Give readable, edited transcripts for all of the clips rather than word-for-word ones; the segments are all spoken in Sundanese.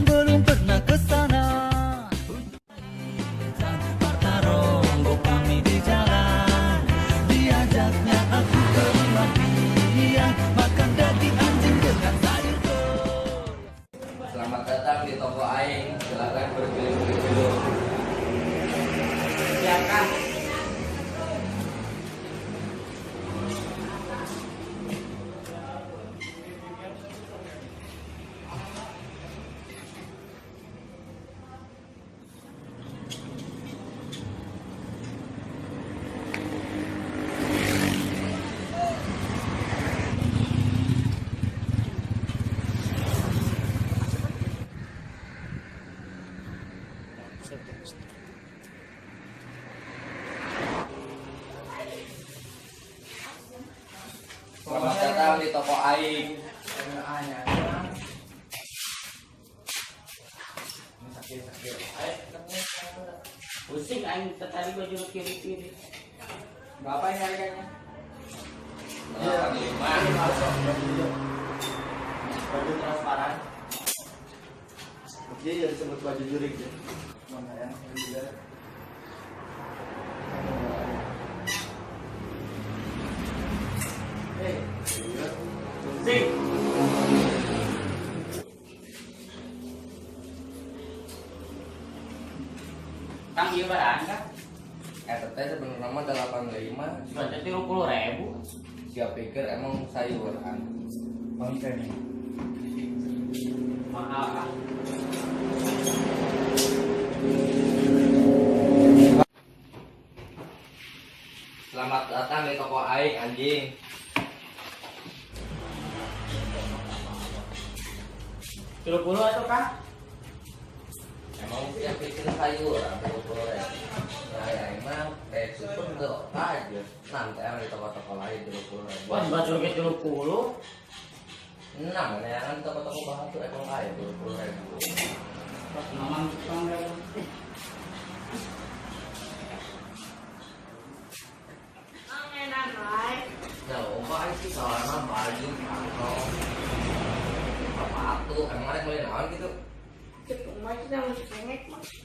Yang belum pernah ke sana. Taronggo kami di jalan. Diajaknya aku ke rumah dia, makan daging anjing dengan sayur kol. Selamat datang di toko aing. Silakan berkeliling dulu. Ya, Kang. Selamat datang di toko aing. Pusing aing tadi baju kiri-kiri. Berapa ini harganya? 85. Baju transparan. Iya, ya disebut baju jurik ya. Mana ya? Ini juga. Eh, iya. Pusing. Kang, ieu barang kah? Eta teh sebenarnya mah 85. Berarti 30.000. Siap pikir emang sayuran. Bangke nih. Mahal kah? Selamat datang di toko aing, anjing. 30 atau kah? Emang siap pikir sayuran 30.000. Nah, ya emang super tuh aja. Nanti emang di toko-toko lain 30.000. Wah, baju ke 30. Enam, ya kan toko-toko bahan tuh emang kaya 20.000. Pas mamang tukang. Nah, loba sih celana, baju, kantong, sepatu, emang ada beli naon gitu?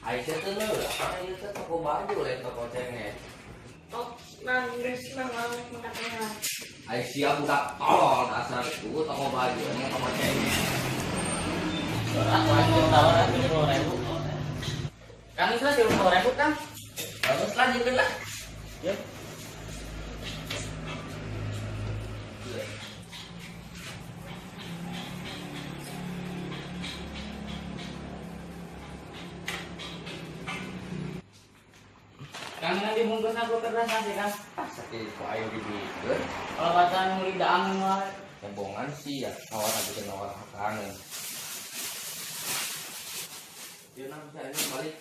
Aisyah tuh lu, apa itu tuh toko baju lain toko cengek. Aisyah budak tolol dasar itu toko baju, emang toko cengek. Aku aja tawaran 30.000. Kang Isla 30.000, Kang. Terus lanjutin lah. Ya. Kang, nanti bungkus aku kertas nasi, Kang. Sakit kok ayo dibikeun. Kalau bacaan murid daang wae. Kebongan sih ya, nawar lagi nawar kangen. Ya nang saya ini balik.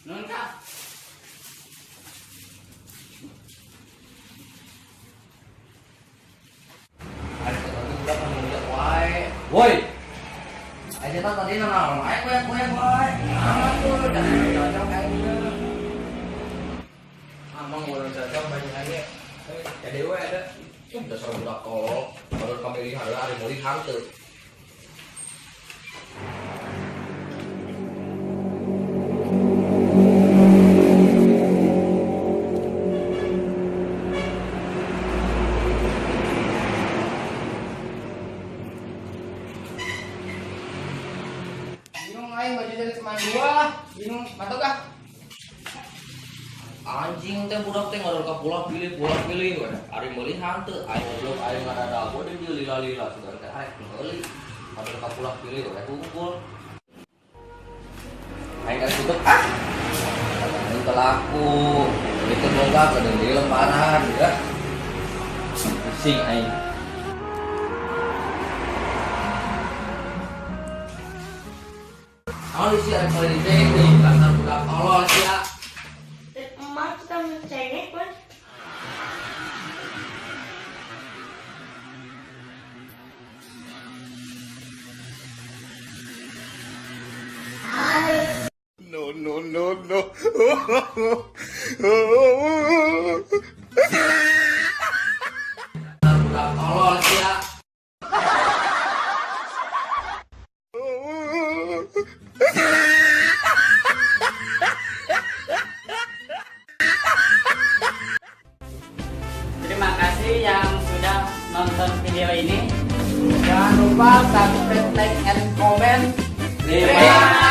Nun, Kang. Ada tadi budak kan ngeliat wae. Woi. Aja tadi nang wae wae wae wae. Aman tuh, jangan cocok kayaknya. Amang mau cocok banyak lagi. KDW ada. Dasar budak tolol, baru kami lihat hari mulai hantu. Bingung aing baju jadi cuma dua lah. Bingung, mantap kah? Anjing teh budak teh ngadon ka pulang pilih we. Ari meuli hanteu, aing goblok aing ngadadago deui dia lila-lila sugan teh arek meuli. Ngadon ka pulang pilih we hungkul. Aing kan tutup ah. Aing teu laku. Itu longgar ke deui lembaran ya. Pusing aing. Naon sih arek meuli deui dasar budak tolol sia. No, no, no, no. Budak tolol sia. Terima kasih yang sudah nonton video ini. Jangan lupa subscribe, like, and comment. Terima